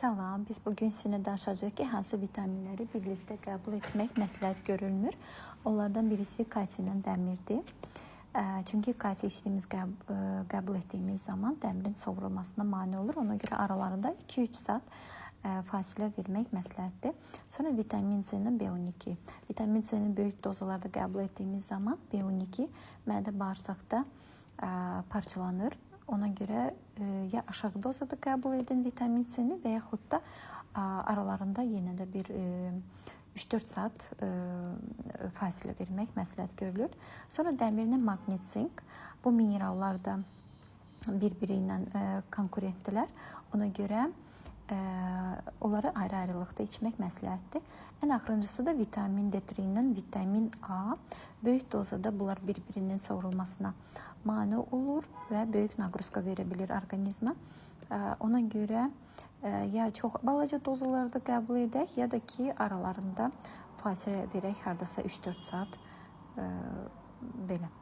Salam, biz bugün sizinlə danışacağıq ki, hansı vitaminləri birlikdə qəbul etmək məsləhət görülmür. Onlardan birisi kalsi ilə dəmirdir. Çünki kalsi içdiyimiz qəbul etdiyimiz zaman dəmirin sovrulmasına mane olur. Ona görə aralarında 2-3 saat fasilə vermək məsləhətdir. Sonra vitamin C ilə B12. Vitamin C-ni böyük dozalarda qəbul etdiyimiz zaman B12 mədə bağırsaqda parçalanır. Ona görə ya aşağı dozada qəbul edin vitamin C-ni və yaxud da aralarında yenə də bir 3-4 saat fasilə vermək məsləhət görülür. Sonra dəmirlə maqnit zink. Bu minerallar da bir-biri ilə konkurentdirlər. Ona görə onları ayrı-ayrılıqda içmək məsləhətdir. Ən axırıncısı da vitamin D3 ilə vitamin A. Böyük dozada bunlar bir-birinin sovrulmasına mane olur və böyük naqruzka verə bilir orqanizmə. Ona görə ya çox balaca dozalarda qəbul edək, ya da ki aralarında fasilə verək hardasa 3-4 saat belə.